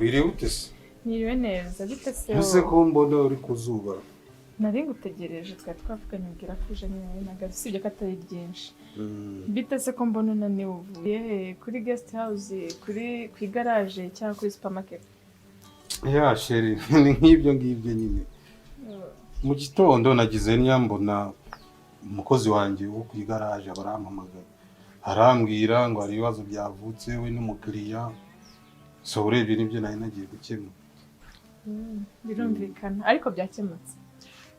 Wiriwe ute se? Niriwe neza, bite se? Ese Wowe? Ko mbona uri ku zuba? Nari ngutegereje, twari twavuganye ubwira ko uje nyine nagaze, usibye ko atari ryinshi. Bite se ko mbona unaniwe, uvuye he? Kuri guest house, kuri ku igaraje cyangwa kuri supermarket? Yeah chérie, ni nk'ibyo ngibyo nyine. Mu gitondo nagize mbona umukozi wanjye wo ku igaraje barampamagaye, arambwira ngo hari ibibazo byavutse we n'umukiriya. So urebye nibyo nari nagiye gukemura. Birumvikana, ariko byakemutse?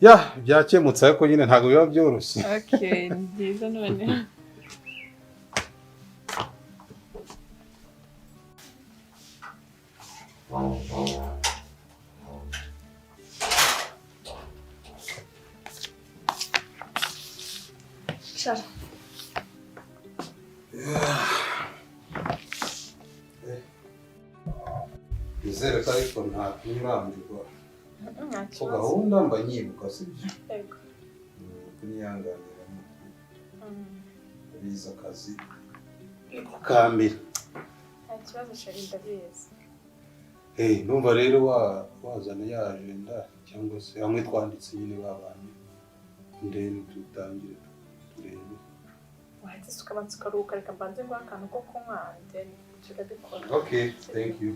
Yeah, byakemutse, ariko nyine ntabwo biba byoroshye. Okay, ni byiza noneho. Cara. Nizere ko ariko nta urambirwa. Nta Ko kibazo. Gahunda mba nyibuka, sibyo? Yego. Kunyihanganira, biza akazi niko ka mbere. Nta kibazo chérie, ndabizi. Hey, ndumva rero wazana ya agenda cyangwa se hamwe twanditse nyine ba bantu, then tutangire turebe. Wahetse ukabanza ukaruhuka, reka mbanze nguhe akantu ko kunywa, then turabikora. Okay, thank you.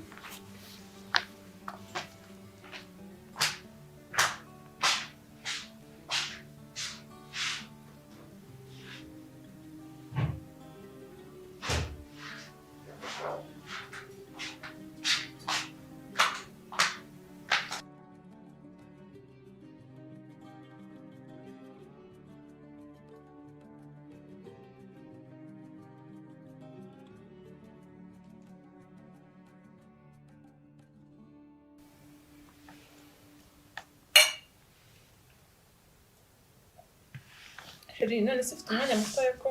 Chérie, none se ufite umwanya mutoya ko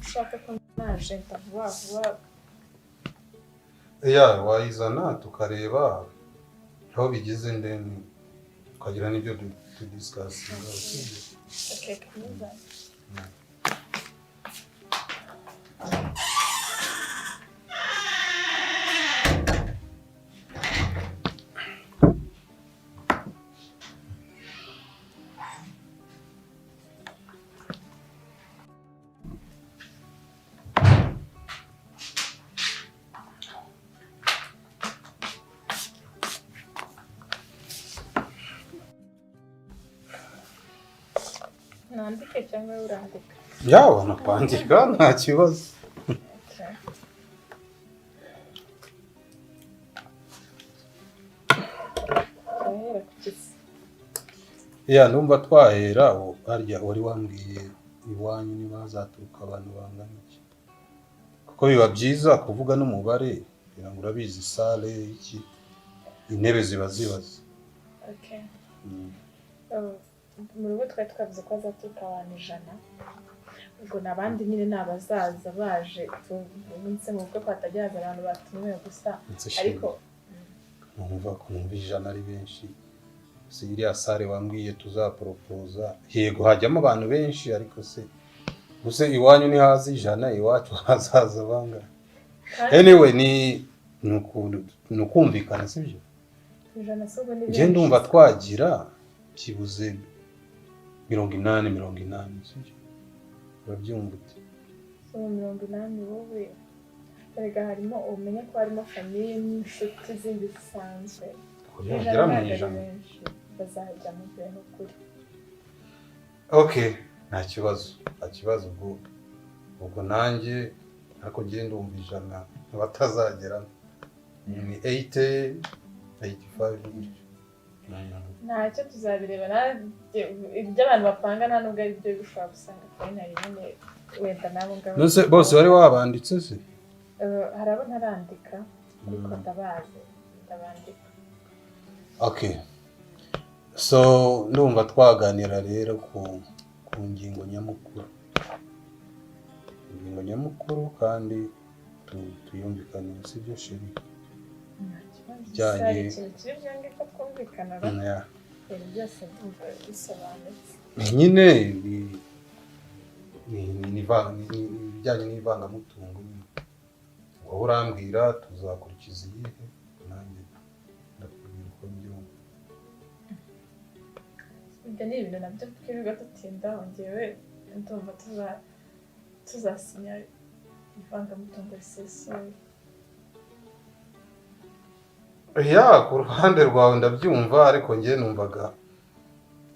ushaka ko naje vuba vuba? Yeah, wayizana tukareba aho bigeze, then tukagira n'ibyo tudiscussinga. Okay, kaminuza. Nandike cyangwa wowe urandika? Yeah, wanakwandika, nta kibazo. Okay. Turahera ku kisi. Yeah, numva twahera aho harya wari wambwiye iwanyu niba hazaturuka abantu bangana iki, kuko biba byiza kuvuga n'umubare kugira ngo urabizi salle iki, intebe ziba zibaze. Okay. Mu rugo twari twavuze ko hazaturuka abantu 100, ubwo ni abandi nyine ni abazaza baje umunsi mu bukwe, ko hatajya haza abantu batumiwe gusa. Ndetse chérie, ariko numva ko numva 100 ari benshi. Si iriya salle wambwiye tuzaporopoza, yego hajyamo abantu benshi, ariko se gusa iwanyu ntihaza 100, iwacu hazaza bangahe? Kandi Anyway, ni ukumvikana, sibyo? 100 si ubwo ni Njye benshi. ndumva twagira byibuze 80 80, sibyo? Urabyumva ute? So mu 80 wowe erega harimo, umenye ko harimo famille n'inshuti zindi zisanzwe. Kuburyo 100 bagera mu ntabwo ari 100. benshi bazajya mu gihe ni ukuri. Okay, nta kibazo, nta kibazo. Ubwo nanjye ariko njye ndumva 100 batazagera, ni 80, 85 gutyo. Ntacyo, tuzabireba. Nanjye ibyo abantu bapanga nta nubwo ari byo, bishobora gusanga finally nyine wenda n'abo ngabo. None se bose wari wabanditse se? Hari abo ntarandika, ariko ndabazi, ndabandika. Okay, so ndumva twaganira rero ku ngingo nyamukuru, ingingo nyamukuru kandi tuyumvikane, sibyo chérie? Nta kibazo. Bijyanye- Hari ikintu kiri byange ko twumvikana ra? Yeah. Ibintu byose ndumva bisobanutse. Nyine ni ibijyanye n'ivangamutungo nyine. Wowe urambwira tuzakurikiza iyihe, nanjye Nanjye ndakubwira uko mbyumva. Ibyo ni ibintu nabyo twirirwa dutindaho. Njyewe ndumva tuzasinya ivangamutungo risesuye. Ya, ku ruhande rwawe ndabyumva, ariko njye numvaga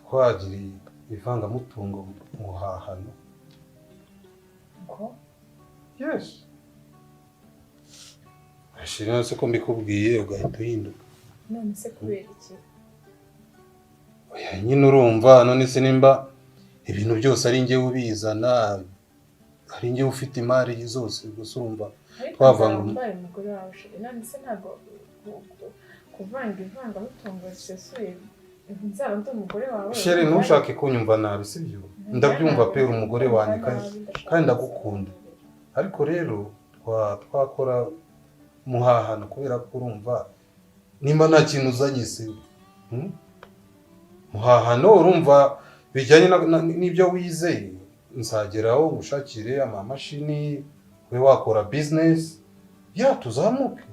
twagira ivangamutungo muhahano. Ngo? Yes chérie, se ko mbikubwiye ugahita uhinduka? None se kubera iki? Oya nyine, urumva, none se nimba ibintu byose ari njye ubizana, ari njye ufite imari zose gusa, urumva Ariko twavanga nzaba mbaye umugore wawe, chérie. None se ntabwo kuvanga ivangamutungo risesuye nzaba ndi umugore wawe? Chérie, ntushake kunyumva nabi, sibyo? Ndabyumva pe, uri umugore wanjye kandi ndagukunda, ariko rero twakora muhahano, kubera ko urumva nimba nta kintu uzanye se, Muhahano, urumva bijyanye n'ibyo wize, nzageraho ngushakire amamashini, ube wakora business ya tuzamuke.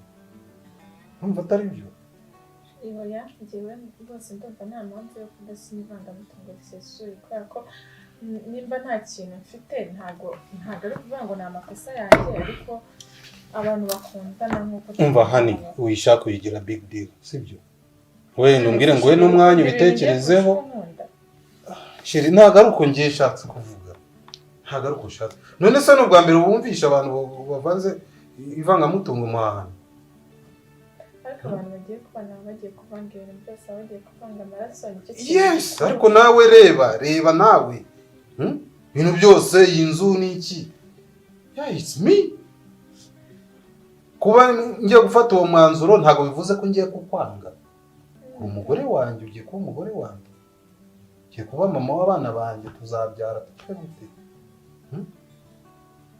Urumva atari byo? Oya, njyewe rwose ndumva nta mpamvu yo kudasinya ivangamutungo risesuye, kubera ko nimba nta kintu mfite, ntabwo ari ukuvuga ngo ni amakosa yanjye, ariko abantu bakundana nk'uko Umva honey, uyishaka uyigira big deal, sibyo? Wenda umbwire ngo we n'umwanya ubitekerezeho. Chérie, ntabwo ari uko ngiye nshatse kuvuga, ntabwo ari uko ushatse. None se ni ubwa mbere wumvisha abantu bavanze ivangamutungo mu hantu? Ariko abantu bagiye kubana baba bagiye kuvanga ibintu byose, baba bagiye kuvanga amaraso, nicyo kintu Yes, gikuru. ariko nawe reba, reba nawe. Ibintu byose, iyi nzu ni iki? Yeah, it's me. Kuba ngiye gufata uwo mwanzuro ntabwo bivuze ko ngiye kukwanga. Uri umugore wanjye, ugiye kuba umugore wanjye, ugiye kuba mama w'abana banjye, tuzabyara tupfe gute?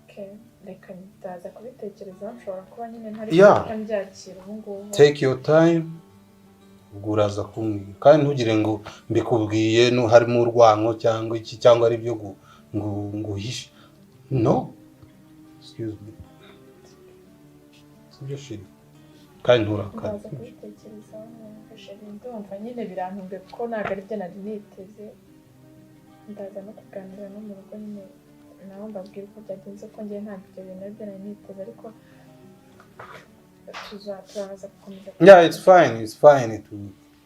Okay, reka ndaza kubitekerezaho. Nshobora kuba nyine ntari guhita mbyakira ubu ngubu. Take your time, ubwo uraza kumbwira. Kandi ntugire ngo mbikubwiye no harimo urwango cyangwa iki cyangwa ari byo ngo nguhishe. No, excuse me, sibyo chérie? Kandi nturakare. Ndaza kubitekerezaho numva, chérie. Ndumva nyine birantunguye kuko ntabwo aribyo nari niteze. Ndaza no kuganira no mu rugo nyine nabo mbabwira uko byagenze, ko njyewe ntabwo ibyo bintu aribyo nari niteze, ariko turaza gukomeza. Yeah, it's fine, it's fine.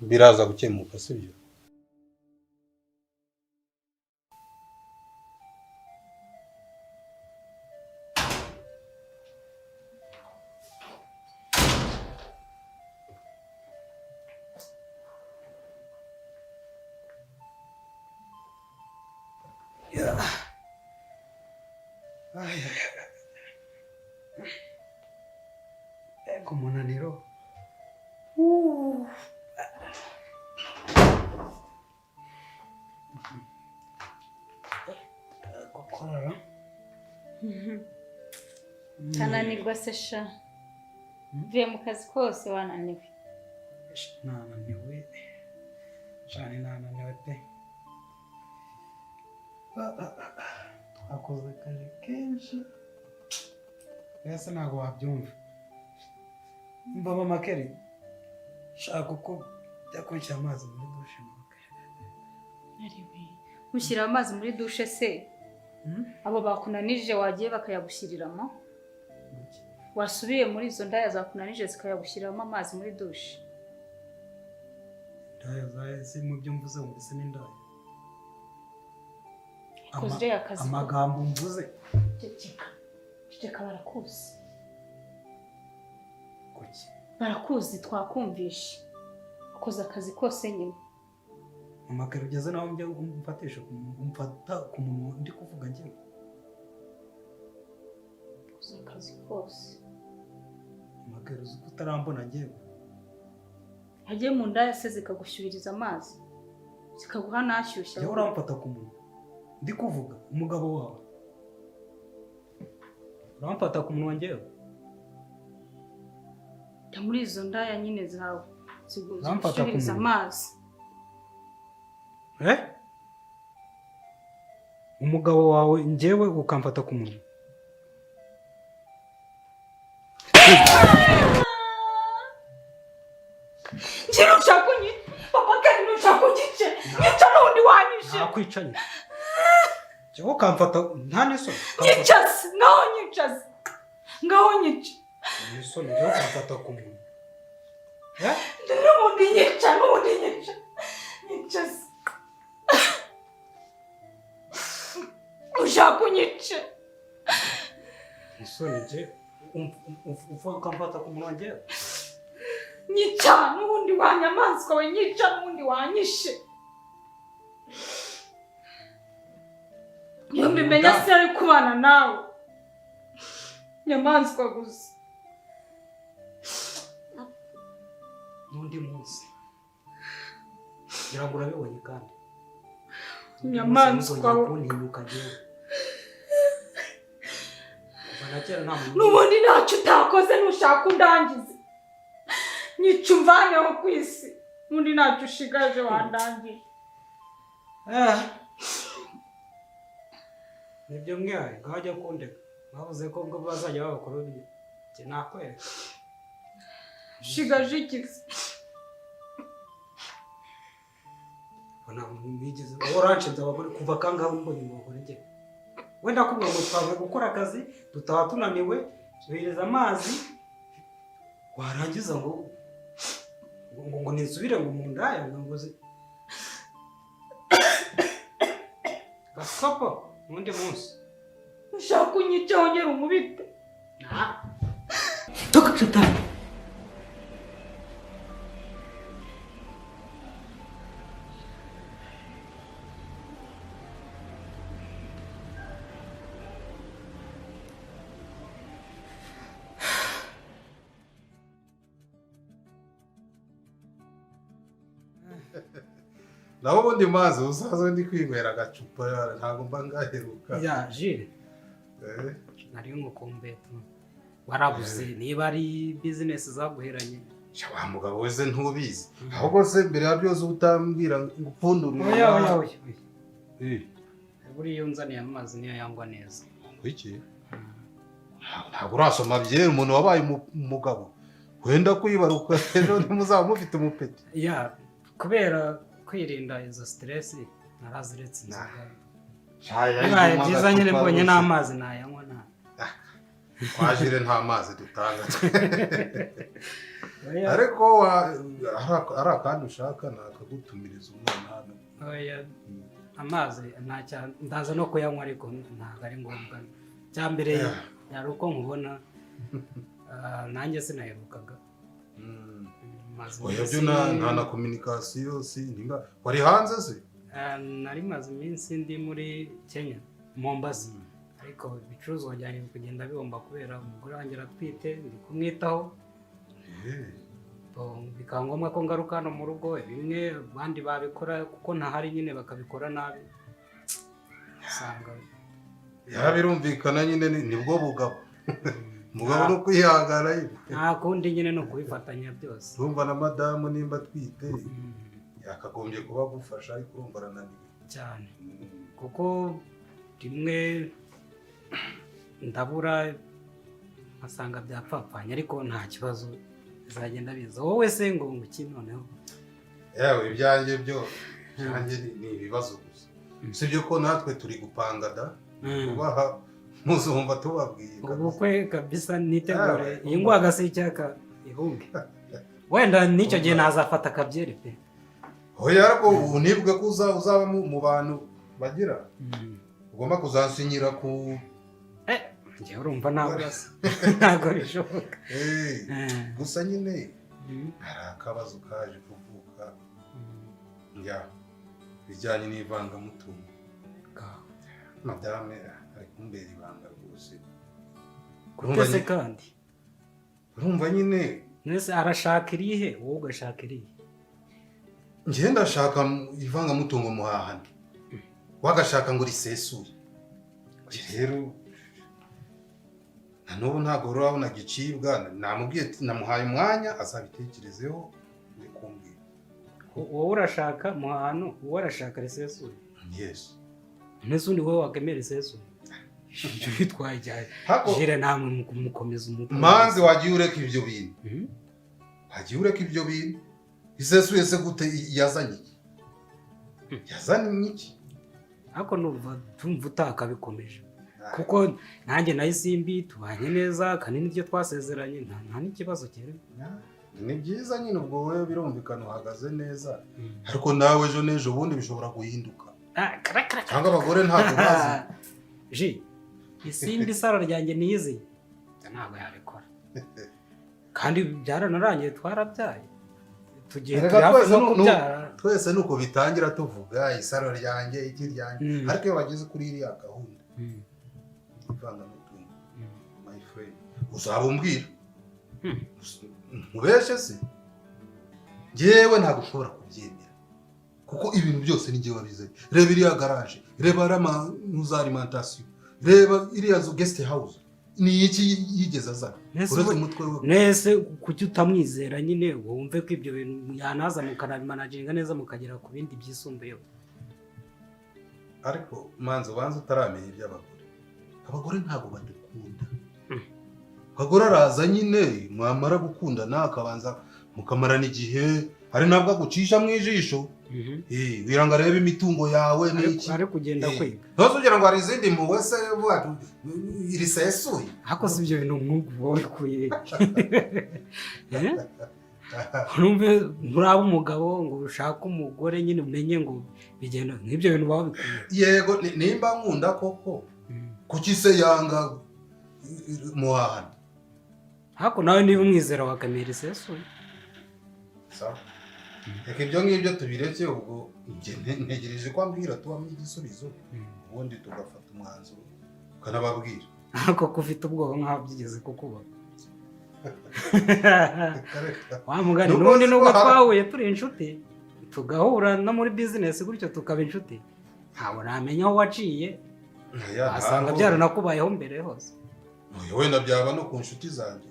Biraza gukemuka, sibyo? Ay, ay, ay. Mbega umunaniro! Uh. Gukorora. Kananirwa se sha, mvuye mu kazi kose, wananiwe? Nananiwe cyane, nananiwe pe. Ah, ah, ah. Twakoze akazi kenshi mbese ntabwo wabyumva. Mva mama Kelly, shaka uko jya kunshyira amazi muri douche, mama. Ariwe mushyira amazi muri douche se? Hmm? Abo bakunanije wagiye bakayagushyiriramo? Wasubiye muri izo ndaya zakunanije zikayagushyiriramo amazi muri douche? Indaya zawe se, mu byo mvuze wumvisemo indaya? Ariko ziriya kazi ko- Amagambo mvuze. Ceceka, ceceka, barakuzi. Kuki? Barakuzi, twakumvishe. Ukoze akazi kose nyine. Mama Kelly, ugeze naho njya umfatisha umfata ku munwa ndi kuvuga njyewe? Ukoze akazi kose. Mama Kelly, uzi ko utarambona njyewe? Wagiye mu ndaya se zikagushyuririza amazi, zikaguha n'ashyushye? Njyewe uramfata ku munwa ndi kuvuga, umugabo wawe uramfata ku munwa njyewe? Jya muri izo ndaya nyine zawe Uramfata ku zigushyuririza munwa. amazi. Eh, umugabo wawe njyewe ukamfata ku munwa? Nakwicanye njyewe ukamfata nta n'isoni. Nyicaze ngaho, nyicaze ngaho, nyica. N'isoni, njyewe ukamfata ku munwa? Eh? N'ubundi nyica, n'ubundi nyica, nyicaze, ushaka unyice. Isoni, njye ukamfata ku munwa njyewe? Nyica n'ubundi wa nyamaswa we, nyica n'ubundi wanyishe. Iyo mbimenya se ari kubana nawe, nyamaswa gusa. N'undi munsi ngira ngo urabibonye kandi. Inyamaswa Ntuzongere we. kuntinyuka njyewe. Kuva na kera nta muntu. N'ubundi ntacyo utakoze, ntushaka undangize. Nyica umvaneho ku isi, n'ubundi ntacyo ushigaje, wandangije. Eh. Nibyo mwihaye, ngaho ajya kundeka. Bavuze ko ngo bazajya babakora ibyo, njye nakwereka. Ushigaje iki se? Ubona mwigeze wowe uranshinze abagore kuva kangahe? Mbonye mu bagore njye wenda kubwira ngo twavuye gukora akazi, dutaha tunaniwe, tuhereza amazi, warangiza ngo nisubire ngo mu ndaya ngo gasopo n'undi munsi. Ushaka unyice wongere umubite. Toka, shetani! Naho ubundi mazi usaza ndi kwinywera agacupa yara, ntabwo mba ngaheruka. Ya Jire. Eh, Nari ngukumbuye tu, warabuze, niba ari bizinesi zaguheranye. Sha wa mugabo wese ntubizi. Ahubwo se mbere ya byose utambwira ngo upfundurire? Oya, oya, oya, oya. Eh, Buriya iyo unzaniye amazi niyo yangwa neza. Iki ntabwo urasoma byeri, umuntu wabaye umugabo wenda kwibaruka, ejo ntimuzaba mufite umupeti. Ya, kubera kwirinda izo stress naraziretse inzoga. Bibaye byiza nyine mbonye n'amazi nayanywa nta. Twajire nta mazi dutanga. Oya, ariko hari akandi ushaka nakagutumiriza umwana hano. Oya, amazi nta, ndaza no kuyanywa ariko ntabwo ari ngombwa. Cya mbere yari uko nkubona. Ah, nanjye sinaherukaga. Maze Oya, iminsi- byo nta na communication si nimba wari hanze se? Ah, nari maze iminsi ndi muri Kenya, Mombasa, ariko ibicuruzwa byanjye biri kugenda bihomba kubera umugore wanjye aratwite, ndi kumwitaho. Bikaba ngombwa ko ngaruka hano mu rugo, bimwe abandi babikora kuko ntahari nyine bakabikora nabi, usanga. Birumvikana nyine, nibwo bugabo, umugabo no kwihangana nyine. Nta kundi nyine, ni ukubifatanya byose. Urumva na madamu nimba atwite yakagombye kuba agufasha, ariko urumva arananiwe. Cyane, kuko rimwe ndabura nkasanga byapfapfanye, ariko nta kibazo, bizagenda biza. Wowe se ngo nguki noneho? Yewe, ibyanjye byo, ibyanjye ni ibibazo gusa. Usibye ko natwe turi gupanga da, kubaha muzumva tubabwiye kabisa. Ubukwe kabisa, nitegure. Yawe, iyi ngwaga si icyaka ihunge, wenda n'icyo gihe nazafata akabyeri pe. Oya, ariko ubu nibuke ko uzaba mu bantu bagira ugomba kuzasinyira ku Eh, njyewe urumva ntabwo ntabwo bishoboka. Eh, gusa nyine hari akabazo kaje kuvuka ya bijyanye n'ivangamutungo. Madame ari kumbera ibanga rwose. Gute se kandi? Urumva nyine. Mbese arashaka irihe, wowe ugashaka irihe? Njye ndashaka ivangamutungo muhahane, wagashaka ngo risesuye. Rero na n'ubu ntabwo urabona gicibwa. Namubwiye ati namuhaye umwanya azabitekerezeho, ndi kumbwira. Wowe urashaka muhano, wowe arashaka risesuye? Yes. Mbese undi wowe wakemera risesuye, ibyo bitwaye cyane? Hako jire namwe mukomeza umutwe. Manzi, wagiye ureka ibyo bintu? Wagiye ureka ibyo bintu? Isesuye se gute? Yazanye iki, yazanye iki? Ariko numva tumva utakabikomeje, kuko nanjye na Isimbi tubanye neza kandi n'ibyo twasezeranye nta n'ikibazo kirimo. Ni byiza nyine, ubwo wowe birumvikana uhagaze neza, ariko nawe ejo n'ejo bundi bishobora guhinduka. Cyangwa abagore ntabwo bazi. Ji Isimbi isaro ryanjye niyizi ntabwo yabikora, kandi byaranarangiye twarabyaye, tugiye Erega turi hafi twese no kubyara. Twese nuko bitangira tuvuga isaro ryanjye, iki ryanjye, ariko iyo bageze kuri iriya gahunda ivangamutungo, my friend, uzaba umbwira. Nkubeshe se? Njyewe ntabwo ushobora kubyemera, kuko ibintu byose ni njyewe wabizanye. Reba iriya garage, reba za alimentation, reba iriya zu guest house, ni iki yigeze azana Nese uretse umutwe we? Nese kuki utamwizera nyine wumve ko ibyo bintu yanaza mukanabimanaginga neza mukagera ku bindi byisumbuyeho? Ariko manzi, ubanza utaramenya iby'abagore. Abagore ntabwo badukunda. Abagore araza nyine, mwamara gukundana akabanza mukamarana igihe, hari nabwo agucisha mu ijisho. Wira ngo arebe imitungo yawe n'iki. Ari kugenda kwiga. Ntuzi ugira ngo hari izindi mpuhwe se vuga ati, risesuye. Ariko si ibyo bintu nk'ubu wowe ukuye he? Urumve nturaba umugabo ngo ushake umugore nyine umenye ngo bigenda nk'ibyo bintu baba bikuye. Yego, nimba nkunda koko, kuki se yanga muhahana? Ariko nawe niba umwizera wakamera isesuye. Sawa, reka ibyo ngibyo tubireke. Ubwo njye ntegereje ko ambwira tubamo igisubizo, ubundi tugafata umwanzuro ukanababwira. Ariko ko ufite ubwoba nk'aho byigeze kukuba. Reka, reka. Wa mugani, Nubwo n'ubundi uzi ko nubwo twahuye turi inshuti, tugahura no muri bizinesi gutyo tukaba inshuti, ntabwo namenya aho waciye. Oya, wasanga ntaho. byaranakubayeho mbere hose. Oya, wenda byaba no ku nshuti zanjye.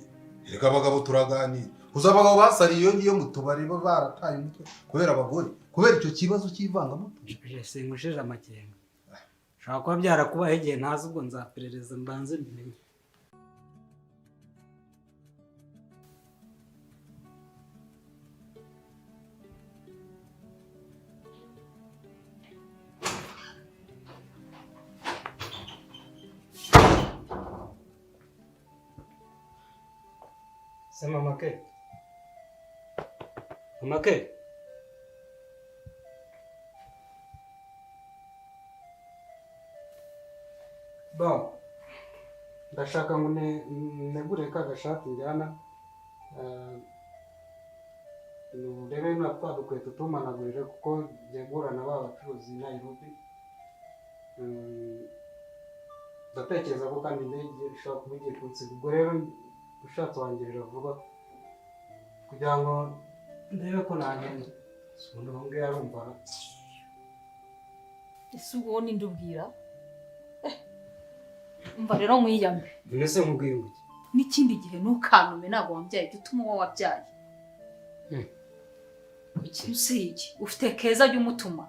Reka, abagabo turaganira. Uzi abagabo basariye iyo ngiyo mu tubari, bo barataye umutwe kubera abagore, kubera icyo kibazo cy'ivangamutungo. Singushije amakenga, ushobora kuba byarakubayeho igihe ntazi. Ubwo nzaperereza mbanze mbimenye. Se mama ke, mama ke, bon, ndashaka ngo negure ka gashati njyana, urebe na twa dukweto tumanagurire, kuko ngiye guhura na ba bacuruzi i Nairobi. Ndatekereza ko kandi indege ishobora kuba igiye kunsiga. Ubwo rero ushatse wangirira vuba kugira ngo ndebe ko nagenda. Ubundi ubu ngubu arumva. Ese ubwo wowe ninde ubwira? Umva rero nkwiyame. Mbese nkubwiye ngo iki? N'ikindi gihe ntukantume, ntabwo wambyaye, jya utuma uwo wabyaye. Kuki? Usibye ufite Keza, jya umutuma.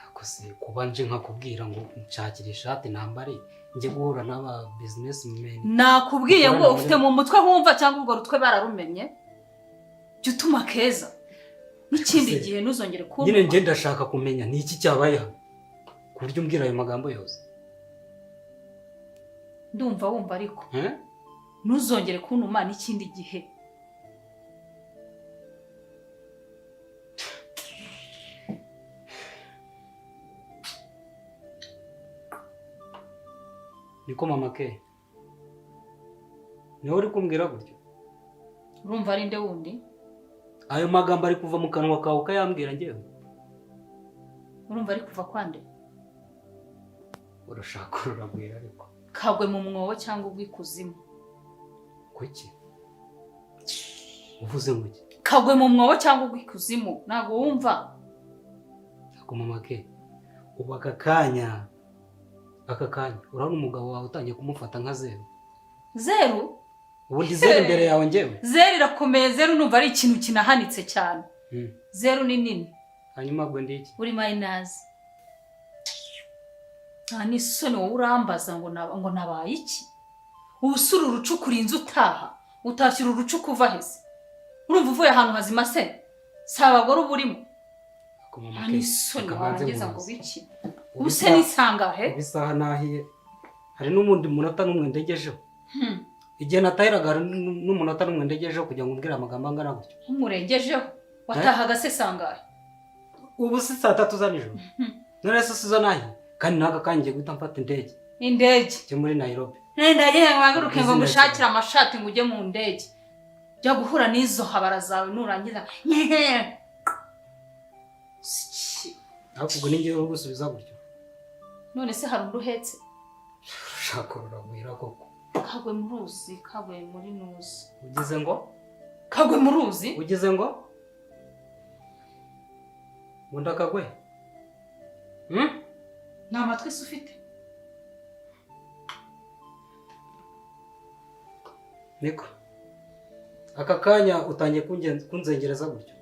Ariko se kuba nje nkakubwira ngo nshakire ishati nambare njye guhura n'aba businessmen? Nakubwiye ngo Ukorana ufite mu mutwe wumva cyangwa urwo rutwe bararumenye? Jya utuma Keza. N'ikindi Se, gihe ntuzongere nyine kuntuma. njye ndashaka kumenya ni iki cyabaye hano ku buryo umbwira ayo magambo yose. Ndumva wumva ariko Eh? ntuzongere kuntuma n'ikindi gihe. Niko mama ke, niwe uri kumbwira gutyo? Urumva ari nde wundi? Ayo magambo ari kuva mu kanwa kawe ukayambwira njyewe? Urumva ari kuva kwande? Urashaka ururagwira ariko. Kagwe mu mwobo cyangwa ubw'ikuzimu. Kuki uvuze ngo iki? Kagwe mu mwobo cyangwa ubw'ikuzimu, ntabwo wumva? Ariko mama ke, ubu aka kanya urabona umugabo wawe utangiye kumufata nka zeru. Zeru? Ubundi zeru imbere yawe njyewe? Zeru irakomeye. Zeru numva ari ikintu kinahanitse cyane. Zeru ni nini. Hanyuma ubwo ndi iki? Uri minus. Nta n'isoni, wowe urambaza ngo ngo nabaye iki? Ubu si uru rucuku urinze utaha, utashyira urucuku uva hese? Urumva uvuye ahantu hazima se? Si abagore uba urimo? Ariko mama Nta ke, n'isoni, reka mbanze warangiza ngo nkubaze. biki? Ubu se nisangahe? Ubu isaha nahiye, hari n'umundi munota n'umwe ndegejeho. Igihe natahiraga hari n'umunota n'umwe ndegejeho kugira ngo umbwire amagambo angana gutyo. Nk'umurengejeho, watahaga se sangahe? Ubu si saa 3 za nijoro? None se sizo nahiye? Kandi n'aka kanya ngiye guhita mfata indege. Indege? Njye muri Nairobi. Ndagiye mpaguruke ngo Izina ngushakire cyane. amashati ngo ujye mu ndege, jya guhura n'izo habara zawe nurangiza. Siki. Ariko ubwo ni njyewe uri gusubiza gutyo? None se hari undi uhetse? Ushaka uragwira koko. Kagwe mu ruzi, kagwe muri nuzi. Ugize ngo? Kagwe mu ruzi. Ugize ngo ngo ndakagwe? Hmm? Ni amatwi se ufite? Niko aka kanya utangiye kunzengereza gutyo?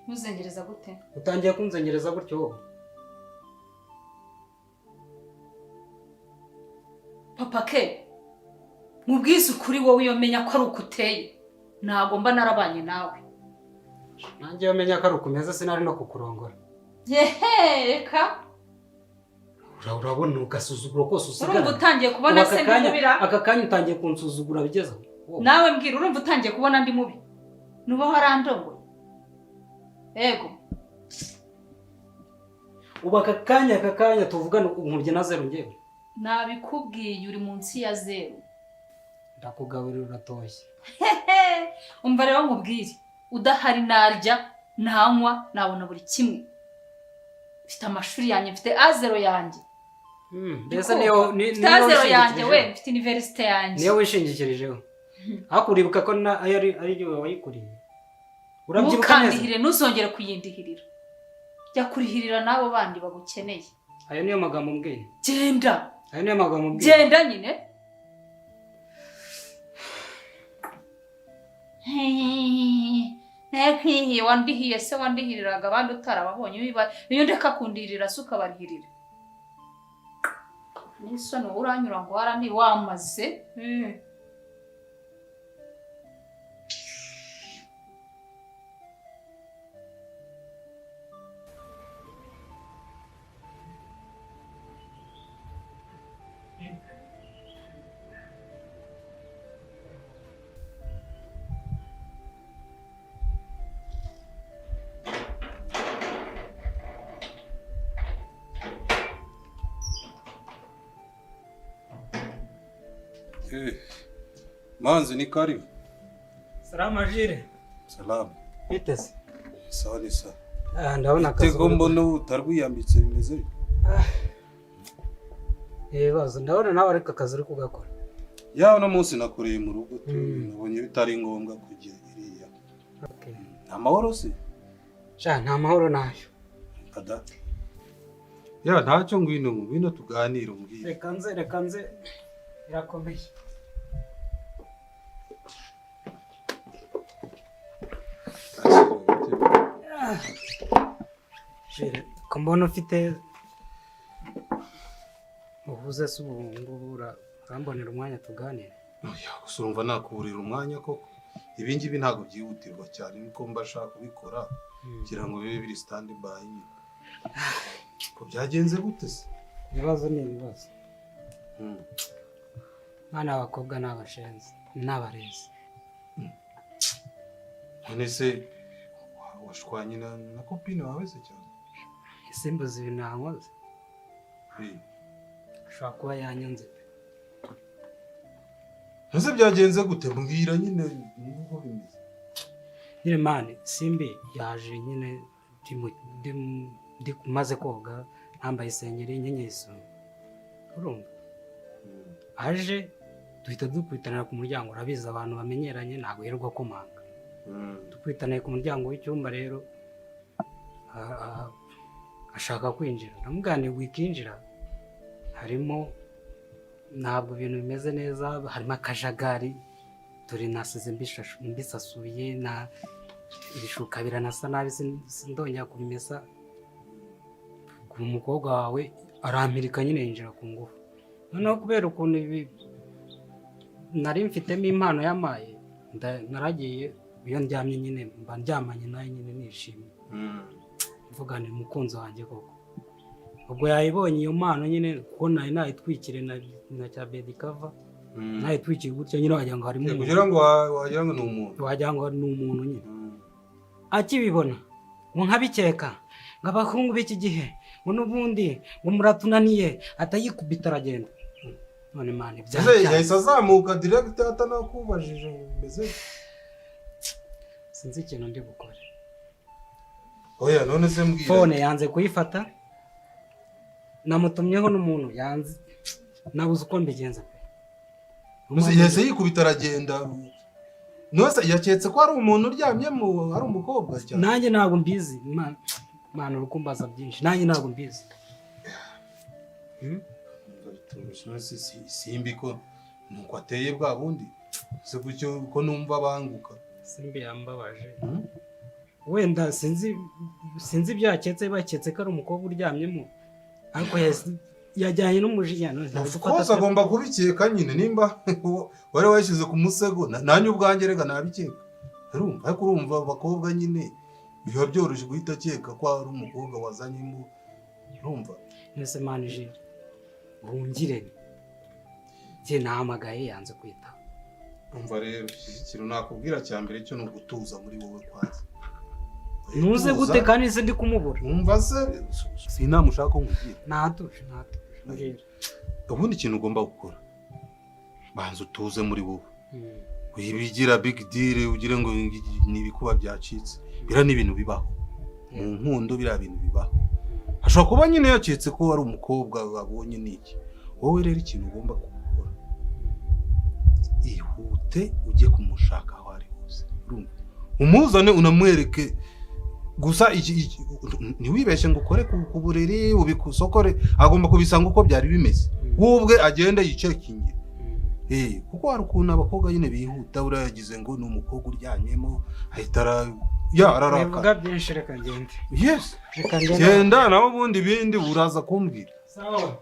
Ntuzengereza gute? Utangiye kunzengereza gutyo wowe. Papa ke, mubwize ukuri, wowe iyo menya ko ari uko uteye ntabwo mba narabanye nawe. Nanjye iyo menya ko ari uko umeze sinari no kukurongora. Yehe, reka. Urabona ugasuzuguro kose Urumva usigaranye. utangiye kubona Ubu aka se ndi kanya- mubira? Aka kanya utangiye kunsuzugura bigeze aho wowe. Nawe mbwira, urumva utangiye kubona ndi mubi? Nuba warandongoye, yego. Ubu aka kanya tuvugana unkubye na zeru ngewe. Nabikubwiye, uri munsi ya zeru. Ndakugaburira uratoshye. Umva rero nkubwire, udahari narya, ntanywa, nabona buri kimwe. Mfite amashuri yanjye, mfite A zero yanjye. Mbese niyo Mfite niyo A zero yanjye we. wishingikirijeho? Mfite université yanjye. Niyo wishingikirijeho? Ariko uribuka ko na ayo ari yo wayikuriye? Urabyibuka neza? Ntukandihire, ntuzongere kuyindihirira. Jya kurihirira n'abo bandi bagukeneye. Ayo niyo magambo mbwiye? Genda. Ayo niyo magambo mbwiye? Genda nyine. Ntakwihiye, wandihiye se? Wandihiriraga abandi utarababonye. Iyo ndeka kundihirira se ukabarihirira n'isoni? Wowe uranyura ngo warandi wamaze. Manzi, ni karibu. Salama Jire. Salamu. Biteze? Sawa, ni sawa. Ah, ndabona akazi. Tego mbona utarwiyambitse, bimeze bite? Ibibazo, ndabona nawe ariko akazi uri kugakora. Yawe uno munsi nakoreye mu rugo tu, nabonye bitari ngombwa kujya iriya. Okay. Amahoro se? Sha, nta mahoro nayo. Kada. Ya ntacyo, ngwino ngwino tuganire umbwire. Reka nze, reka nze, birakomeye. Jire, ko mbona ufite uhuze se, ubu ngubu urambonera umwanya tuganire? Oya, gusa urumva nakuburira umwanya koko? Ibi ngibi ntabwo byihutirwa cyane, niko mba nshaka kubikora kugira ngo bibe biri stand by nyine. Ko byagenze gute se? Ibibazo ni ibibazo. Mwana, abakobwa ni abashenzi n'abarezi. None se washwanye na copine wawe se cyane? Isimbuza ibintu yankoze. Ashobora kuba yanyanze pe. Ese byagenze gute? Mbwira nyine uko bimeze. Nyine man, Simbi yaje nyine ndi maze koga, nambaye isengeri, nkenyeye isume, urumva? Aje duhita dukwitanira ku muryango. Urabizi abantu bamenyeranye ntabwo yirirwa komanga. Dukwitaniye ku muryango w'icyumba rero, ashaka kwinjira, ndamubwira nti wikinjira, harimo ntabwo ibintu bimeze neza, harimo akajagari, dore nasize mbisasuye na ibishuka biranasa nabi, sindongera kubimesa. Ku mukobwa wawe arampirika nyine, yinjira ku ngufu. Noneho kubera ukuntu ibi nari mfitemo impano yamaye, naragiye iyo ndyamye nyine mba ndyamanye nawe nyine nishimye. Mvugane umukunzi wanjye koko. Ubwo yayibonye iyo mpano nyine, kuko nari nayitwikire na cya bed cover. Nayitwikire gutya nyine wagira ngo harimo umuntu. Kugira ngo wagira ngo ni umuntu. Wagira ngo ni umuntu nyine. Akibibona ngo nkabikeka ngo abahungu b'iki gihe ngo n'ubundi ngo muratunaniye, atayikubita aragenda. None mani Ese byanjye. yahise azamuka direct atanakubajije mbese? Sinzi ikintu ndi bukore. Oya, none se mbwira. Phone yanze kuyifata, namutumyeho n'umuntu yanze, nabuze uko mbigenza pe. None yahise yikubita aragenda. None se yaketse ko ari umuntu uryamyemo, ari umukobwa cyane? Nanjye ntabwo mbizi. Mana, uri kumbaza byinshi, nanjye ntabwo mbizi. None se Simbi ko nuko ateye bwa bundi se, kucyo ko numva banguka? Simbi yambabaje. Wenda sinzi ibyo yaketse, baketse ko ari umukobwa uryamyemo, ariko yajyanye n'umujinya none Of ntazi ko course agomba kubikeka nyine, nimba wari washyize ku musego, nanjye ubwanjye rega nabikeka. Urumva, ariko urumva abakobwa nyine biba byoroshye guhita akeka ko ari umukobwa wazanyemo, urumva. Nese manije bungire njye nahamagaye yanze kwita. Umva rero, ikintu nakubwira cya mbere cyo ni ugutuza muri wowe kwanza. Ntuze gute kandi se ndi kumubura? Umva se, si inama ushaka ko nkugira? Natuje, natuje, mbwira. Ubundi ikintu ugomba gukora, banza utuze muri wowe. Wibigira big deal ugire ngo ni ibikuba byacitse. Biriya ni ibintu bibaho mu nkundo, biriya bintu bibaho. Ashobora kuba nyine yaketse ko ari umukobwa wabonye n'iki. Wowe rero ikintu ugomba gukora, ihute ujye kumushaka aho ari hose, urumva, umuzane unamwereke. Gusa ntiwibeshye ngo ukore ku buriri ubikusokore, agomba kubisanga uko byari bimeze. Wowe ubwe agende yicekinge. Kuko hari ukuntu abakobwa nyine bihuta, buriya yagize ngo ni umukobwa uryamyemo, ahita ya ararakara. Bivuga byinshi, reka ngende. Yes. Reka ngende. Genda, nawe ubundi ibindi uraza kumbwira. Sawa.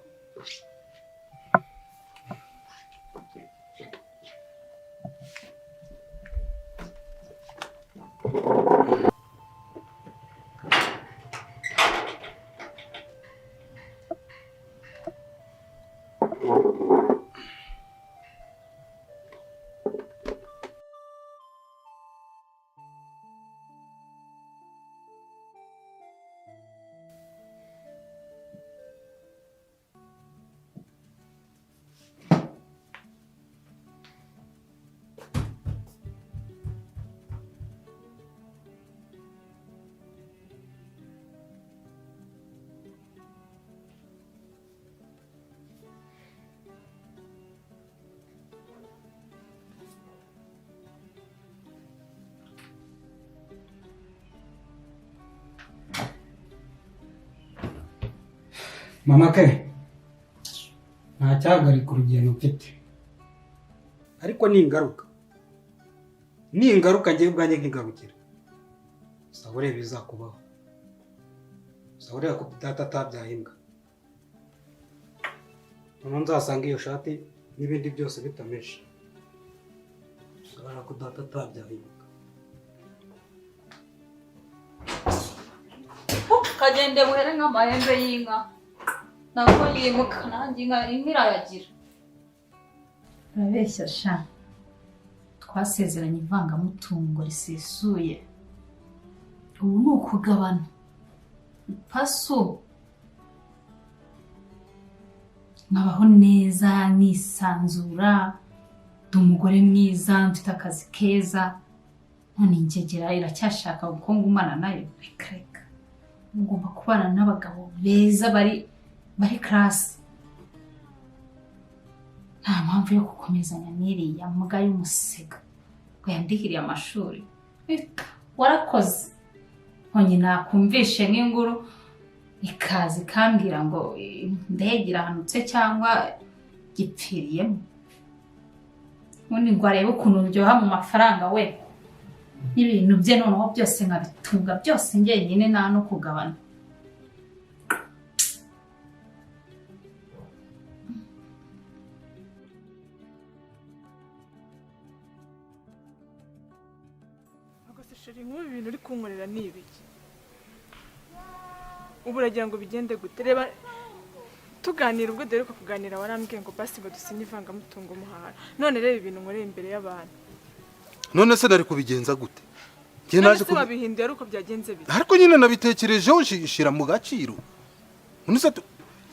Mama ke, nta cyahagarika urugendo mfite, ariko ni ingaruka ngewe ubwanjye nkigarukira. Uzaba ureba ibizakubaho, uzaba ureba ko data atabyaye imbwa. Noneho nzasanga iyo shati n'ibindi byose bitameshe, uzabona ko data atabyaye imbwa. Kagende buhere nk'amahembe y'inka, ntabwo yimuka, nanjye inka irayagira. Urabeshya sha, twasezeranye ivangamutungo risesuye, ubu ni ukugabana ipasu, nkabaho neza nisanzura, ndi umugore mwiza, mfite akazi keza. None ingegera iracyashaka ko ngumana nayo? Reka reka, ngomba kubana n'abagabo beza bari classe. Nta mpamvu yo gukomezanya n'iriya mbwa y'umusega ngo yandihiriye amashuri. Warakoze nkonye nakumvishe nk'inguru ikaza ikambwira ngo indege irahanutse cyangwa gipfiriyemo, ubundi ngo arebe ukuntu ndyoha mu mafaranga we n'ibintu bye, noneho byose nkabitunga byose njyenyine, nta no kugabana. Ubwo se chéri, nk'ubu ibintu uri kunkorera ni ibiki? Ubu uragira ngo bigende gute? Reba, tuganira ubwo duheruka kuganira, warambwiye ngo basi ngo dusinye ivangamutungo muhahara. None reba ibintu nkoreye imbere y'abantu. None se nari kubigenza gute? Njye None naje se wabihinduye ari uko byagenze bite? Ariko nyine nabitekerejeho, shira mu gaciro. None se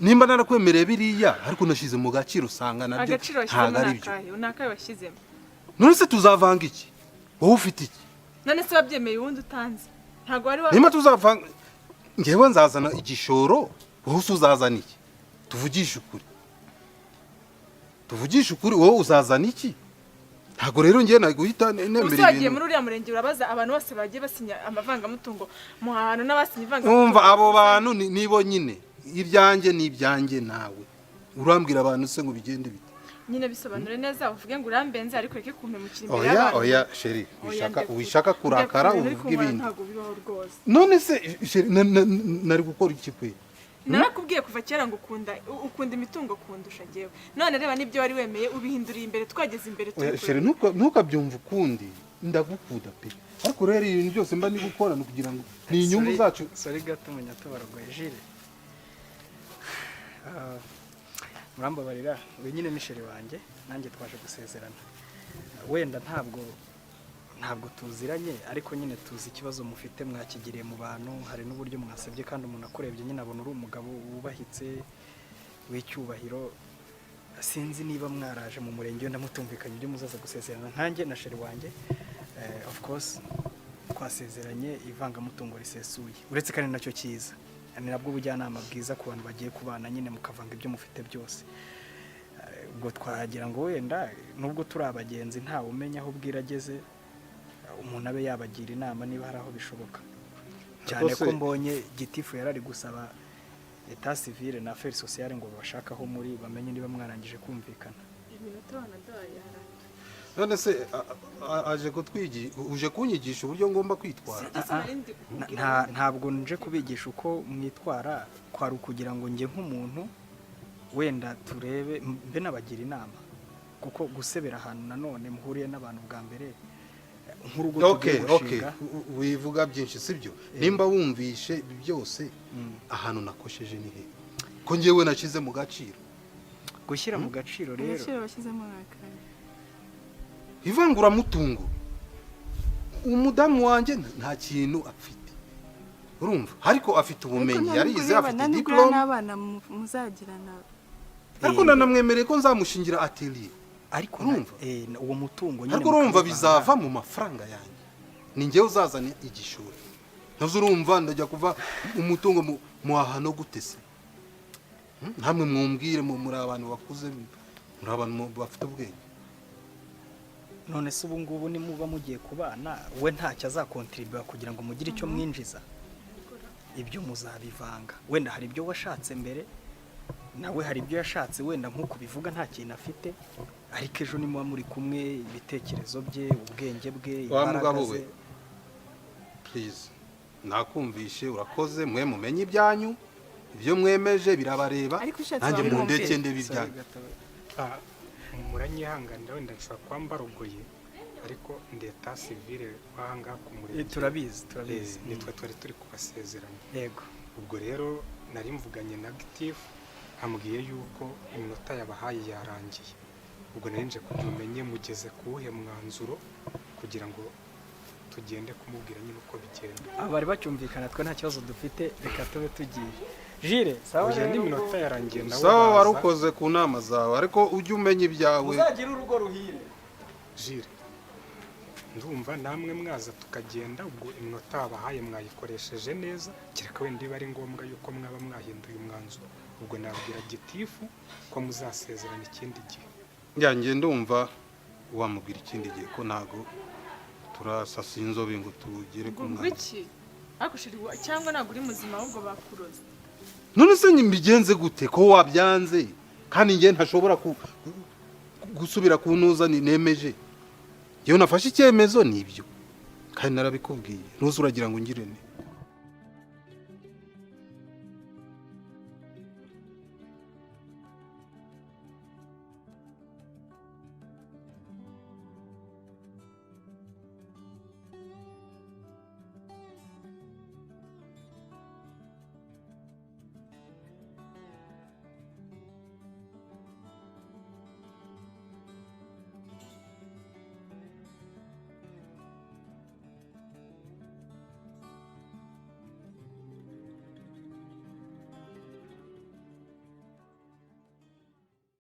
nimba narakwemereye biriya, ariko nashyize mu gaciro usanga nabyo Agaciro washyizemo ntabwo ari ni byo. akahe? Ni akahe washyizemo? None se tuzavanga iki? Wowe ufite iki? None se wabyemeye uwundi utanze? Ntabwo wari wa Nimba tuzavanga, ngewe nzazana igishoro, wowe se uzazana iki? Tuvugishe ukuri, tuvugishe ukuri, wowe uzazana iki? Ntabwo rero ngewe naguhita Ubu se nemera wagiye ibintu. muri uriya murenge urabaza abantu bose bagiye basinya amavangamutungo muhahano n'abasinye ivangamutungo? Umva, abo bantu nibo nyine, ibyanjye ni ibyanjye. Nawe urambwira abantu se ngo bigende bite? Nyine bisobanure neza, uvuge ngo urambenze, ariko reke kumpemukira imbere Oya. y'abantu. Oya chérie. Oya, Wishaka ndekure. wishaka kurakara. Ndekure, uri Uvuga kunkora ibindi. Ntabwo bibaho rwose. None se chérie, nari gukora iki kwe? Narakubwiye kuva kera ngo ukunda imitungo kundusha jyewe. None reba n'ibyo wari wemeye ubihinduriye imbere, twageze imbere turi Oya kureba. Chérie, ntukabyumve ukundi. Ndagukunda pe, ariko rero ibintu byose mba ndi gukora ni ukugira ngo ni inyungu Sorry- zacu. Sorry gato, munyatubarwaye Jire. Murambabarira, uyu nyine ni chérie wanjye, nanjye twaje gusezerana. Wenda ntabwo tuziranye, ariko nyine tuzi ikibazo mufite, mwakigiriye mu bantu, hari n'uburyo mwasabye, kandi umuntu akurebye nyine abona uri umugabo wubahitse w'icyubahiro. Sinzi niba mwaraje mu murenge wenda mutumvikanye ibyo muzaza gusezerana. Nkanjye na chérie wanjye, of course twasezeranye ivangamutungo risesuye. Uretse kandi nacyo cyiza, ni nabwo ubujyanama bwiza ku bantu bagiye kubana, nyine mukavanga ibyo mufite byose. Ubwo twagira ngo wenda nubwo turi abagenzi, ntawe umenya aho bwira ageze, umuntu abe yabagira inama niba hari aho bishoboka, cyane ko mbonye gitifu yarari gusaba état civil na affaires sociales ngo babashake aho muri, bamenye niba mwarangije kumvikana. Iminota wanaduhaye yarangiye. None se aje kutwigisha, uje kunyigisha uburyo ngomba kwitwara? Sibyo se nari ndi kukubwira? Ntabwo nje kubigisha uko mwitwara, kwari ukugira ngo njye nk'umuntu wenda turebe mbe nabagira inama, kuko gusebera ahantu nanone muhuriye n'abantu bwa mbere, nk'urugo tugiye gushinga. Wivuga byinshi, sibyo? Nimba wumvishe ibi byose, ahantu nakosheje ni he, ko njyewe nashyize mu gaciro? Gushyira mu gaciro rero Agaciro bashyizemo ni akahe? Ivanguramutungo, umudamu wanjye nta kintu afite, urumva, ariko afite ubumenyi, yarize, afite diplôme. N'abana muzagirana. Ariko nanamwemereye ko nzamushingira atelier. Ariko Urumva? Uwo mutungo nyine Ariko urumva mukawuvanga. bizava mu mafaranga yanjye, ni njyewe uzazana igishoro. Ntuzi, urumva ndajya kuva umutungo muhahano gute se? Ntamwe mwumbwire, muri abantu bakuze, muri abantu bafite ubwenge. None se ubu ngubu nimuba mugiye kubana, we ntacyo azakontribuwa kugira ngo mugire icyo mwinjiza? Ibyo muzabivanga. Wenda hari ibyo washatse mbere, nawe hari ibyo yashatse. Wenda nk'uko bivuga nta kintu afite, ariko ejo nimuba muri kumwe, ibitekerezo bye, ubwenge bwe, Wa imbaraga mugabo ze. we, please, nakumvishe, urakoze. Mwe mumenye ibyanyu, ibyo mwemeje birabareba. Ariko ushatse Nanjye wamwumvira. mundeke ndebe Sorry ibyanyu. gato. Muranyihanganira, wenda nshobora kuba mbarogoye, ariko ndi état civil w'ahangaha ku murenge. Turabizi, turabizi. Nitwe twari turi kubasezeranya. Yego. Ubwo rero nari mvuganye na gitifu, ambwiye yuko iminota yabahaye yarangiye. Ubwo nari nje kugira umenye mugeze kuwuhe mwanzuro, kugira ngo tugende kumubwira nyine uko bigenda. Aba bari bacyumvikana, twe nta kibazo dufite, reka tube tugiye. Jire, sawa. Oya, Rero n'iminota yarangiye nawe Sawa. baza. Wari ukoze ku nama zawe, ariko ujye umenya ibyawe. Muzagire urugo ruhire. Jire, ndumva namwe mwaza tukagenda. Ubwo iminota babahaye mwayikoresheje neza, kereka wenda iba ari ngombwa yuko mwaba mwahinduye umwanzuro, ubwo nabwira gitifu ko muzasezerana ikindi gihe. Njye ndumva wamubwira ikindi gihe, ko ntago turasasa inzobe ngo tugere ku Ngo mwanzuro. iki? Ariko chérie, cyangwa ntabwo uri muzima, ahubwo bakuroze. None se mbigenze gute ko wabyanze, kandi njye ntashobora gusubira ku ntuza nemeje? Yewe, nafashe icyemezo, nibyo, kandi narabikubwiye. Ntuzi, uragira ngo ngire ne?